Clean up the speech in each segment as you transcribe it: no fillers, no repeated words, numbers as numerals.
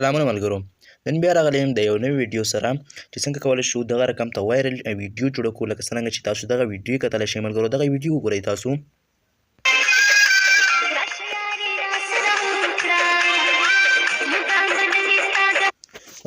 سلامونه ملګرو، نن بیا راغلی یم د یو نوي ویډیو سره چې څنګه کولی شو دغه رقم ته وایرل ویډیو جوړه کړو، لکه څرنګه چې تاسو دغه ویډیو کتلی شئ. ملګرو، دغه ویډیو وګورئ تاسو.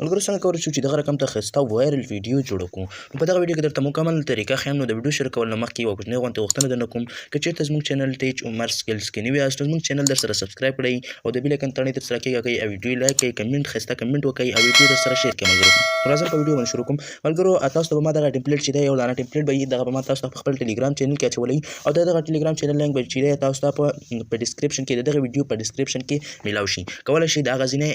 ملګرو، څنګه کولی شو چې دغه رقم ته ښایسته وایرل ویډیو جوړه کړو؟ نو په دغه ویډیو کې درته مکمل طریقه ښیم. نو د ویډیو شروع کولو نه مخکې یوه کوچنۍ غونډه غوښتنه درنه کوم، که چېرته زموږ چینل ټیچ عمر سکلز کې نوي یاست، نو زموږ چینل در سره سبسکرایب کړئ او د بیل ایکن تڼۍ در سره کېکاږئ او ویډیو لایک کړئ، کمنټ ښایسته کمنټ وکړئ او ویډیو در سره شیر کړئ. ملګرو، نو راځم په ویډیو باندې شروع کوم. ملګرو، تاسو ته به ما دغه ټمپلیټ چې دی، یو دانه ټمپلیټ به یي، دغه به ما تاسو ته په خپل ټلیګرام چینل کې اچولی او د دغه ټلیګرام چینل لینک به چې دی تاسو ته په ډیسکریپشن کې، د دغه ویډیو په ډیسکریپشن کې میلاو شي. کولی شئ د هغه ځینې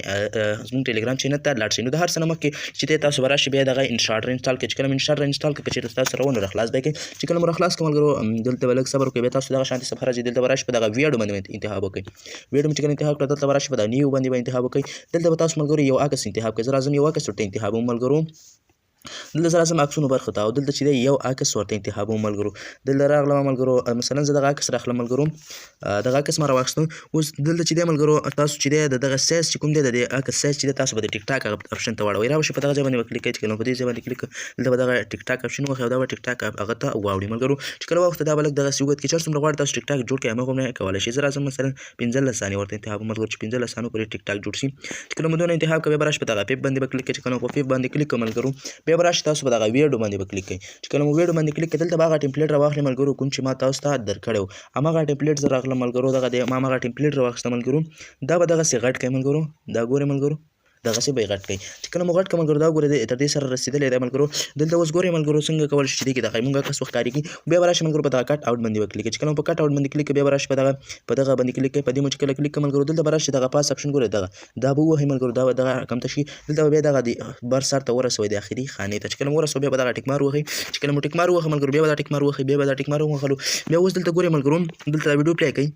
زموږ ټلیګرام چینل ته لاړ شئ. نو د هر څه نه مخکې چې دی تاسو به راشئ، بیا دغه انشاټر انسټال کړئ. چې کله مو انشاټر انسټال کړئ، که چېرته تاسو سره ونه راخلاص به کړئ. چې کله مو راخلاص کړئ ملګرو، دلته به لږ صبر وکړئ. بیا تاسو دغه شانتې صفحه راځي. دلته به راشئ، په دغه ویډیو باندې انتخاب وکړئ. ویډیو مو چې کله انتخاب کړه، دلته به راشئ، په دغه نیو باندې به انتخاب وکړئ. دلته به تاسو ملګرو یو عکس انتخاب کړئ. زه راځم یو عکس ورته انتخابوم. ملګرو، دلته زه راځم عکسونو برخه ته او دلته چې دی یو عکس ورته انتخابوم. ملګرو، دلته راغلم. ملګرو، مثلا زه دغه عکس راخلم. ملګرو، دغه عکس ما راواخیستو. اوس دلته چې دی ملګرو، تاسو چې دی د دغه سایز چې کوم دی، د دې عکس سایز چې دی، تاسو به د ټیک ټاک هغه اپشن ته واړوئ. را به شي، په دغه ځای باندې به کلیک کوئ. چې کله په دې ځای باندې کلیک، دلته به دغه ټیک ټاک اپشن وخی او دا به ټیک ټاک هغه ته واوړي. ملګرو، چې کله واوښته، دا به لږ دغسې اوږد کړي. چې هر څومره غواړئ تاسو ټیک ټاک جوړ کړئ، هماغومره یې کولی شئ. زه راځم مثلا 15 ثانیې ورته انتخاب، ملګرو، چې 15 ثانیو پورې ټیک ټاک جوړ شي. چې کله مو دونه انتخاب کوي، بیا به راشي، په دغه پیپ باندې به کلیک کوئ. چې کله په پیپ باندې کلیک کوئ ملګرو، بیا به راشي تاسو په دغه ویډیو باندې به کلیک کوئ. چې کله مو ویډیو باندې کلیک کړئ، دلته به هغه ټمپلیټ راواخلئ ملګرو، کوم چې ما تاسو ته درکړی و، هماغه ټمپلیټ زه راغلم ملګرو. دغه دی، ما هماغه ټمپلیټ راواخیسته. ملګرو، دا به دغسې غټ کړئ. ملګرو، دا ګورئ ملګرو، دغسې به یې غټ کړئ. چې کله مو غټ کړ ملګرو، دا وګورئ، تر دې سره رسېدلی دی. ملګرو، دلته اوس ګورئ ملګرو، څنګه کولی شو چې دې کې دغه موږ عکس وښکارېږي؟ بیا به راشي ملګرو، په دغه کټ اوټ باندې به کلیک. چې کله مو په کټ اوټ باندې کلیک، بیا به راشي په دغه باندې کلیک کوئ. په دې مو چې کله کلیک کړ ملګرو، دلته به راشي دغه پاس اپشن ګورئ، دغه دا به ووهئ ملګرو. دا به دغه رقم ته شي. دلته به بیا دغه د بر سر ته ورسوئ، د اخري خانې ته چې کله مو ورسوئ، بیا به دغه ټیک مار ووهئ. چې کله مو ټیک مار ووهه ملګرو، بیا به دا ټیک مار ووهئ، بیا به دا ټیک مار ووهلو. بیا اوس دلته ګورئ ملګرو، دلته دا ویډیو پلی کړئ.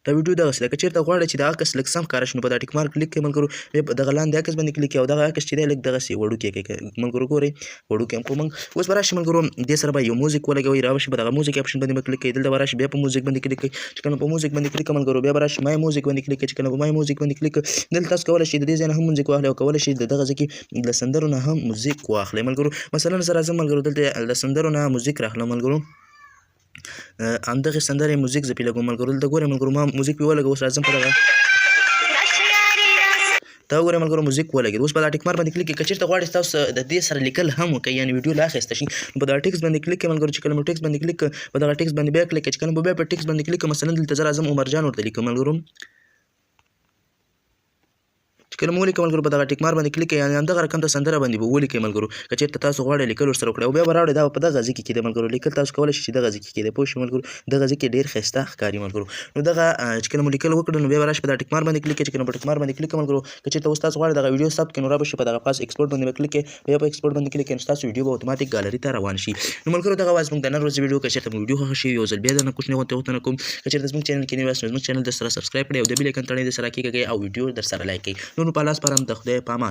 دا ویډیو دغسې ده. که چېرته غواړئ چې د عکس لږ سم ښکاره شي، نو په دا ټیک مارک کلیک کړئ ملګرو. بیا په دغه لاندې عکس باندې کلیک کړئ او دغه عکس چې دی لږ دغسې وړوکی کړئ. ملګرو، ګورئ، وړوکی هم کوم. اوس به راشي ملګرو، دې سره به یو موزیک ولګوئ. را به شي، په دغه موزیک اپشن باندې به کلیک کړئ. دلته به راشي، بیا په موزیک باندې کلیک کړئ. چې کله په موزیک باندې کلیک کړئ ملګرو، بیا به راشي مای موزیک باندې کلیک کړئ. چې کله په مای موزیک باندې کلیک کړئ، دلته تاسو کولی شئ د دې ځای نه هم موزیک واخلئ او کولی شئ د دغه ځای کې له سندرو نه هم موزیک واخلئ. ملګرو، مثلا زه راځم ملګرو، دلته له سندرو نه موزیک راخلم. ملګرو، همدغې سندرې موزیک زه پې لګوم. ملګرو، دلته ګورئ ملګرو، ما موزیک پې ولګوه. اوس راځم په دغه، دا وګورئ ملګرو، موزیک ولګېد. اوس په دا ټیک مار باندې کلیک کړئ. که چېرته غواړئ تاسو د دې سره لیکل هم وکړئ، یعنې ویډیو لا ښایسته شي، نو په دغه ټیکس باندې کلیک کړئ ملګرو. چې کله مو ټیکس باندې کلیک کړ، په دغه ټیکس باندې بیا کلیک کړئ. چې کله مو بیا په ټیکس باندې کلیک کړ، مثلا دلته زه راځم عمر جان ورته لیکم. ملګرو، چې کله مو ولیکه ملګرو، په دغه ټیک مار باندې کلیک کړئ، یعنې همدغه رقم ته سندره باندې به ولیکئ. ملګرو، که چېرته تاسو غواړئ لیکل ورسره وکړئ او بیا به راوړئ، دا په دغه ځای کې کېده. ملګرو، لیکل تاسو کولی شئ چې دغه ځای کې کېده، پوه شئ ملګرو؟ دغه ځای کې ډېر ښایسته ښکاري. ملګرو، نو دغه چې کله مو لیکل وکړل، نو بیا به راشي، په دغه ټیک مار باندې کلیک کړئ. چې کله په ټیک مار باندې کلیک کړئ ملګرو، که چېرته اوس تاسو غواړئ دغه ویډیو ثبت کړئ، نو را به شي، په دغه پاس ایکسپورټ باندې به کلیک کړئ. بیا په ایکسپورټ باندې کلیک کړئ، نو ستاسو ویډیو به اتوماتیک ګالري ته روان شي. نو ملګرو، دغه وه زموږ د نن ورځې ویډیو. که چېرته مو ویډیو خوښه شي، یو ځل بیا درنه کوچنۍ غونډه غوښتنه کوم، که چېرته زموږ چینل کې نوي یاست، نو زموږ چینل در سره سبسکرایب کړئ او د بیل ایکن تڼۍ در سره کېکاږئ او ویډیو در سره لایک کړئ. نو په الله سپارم، د خدای په امان.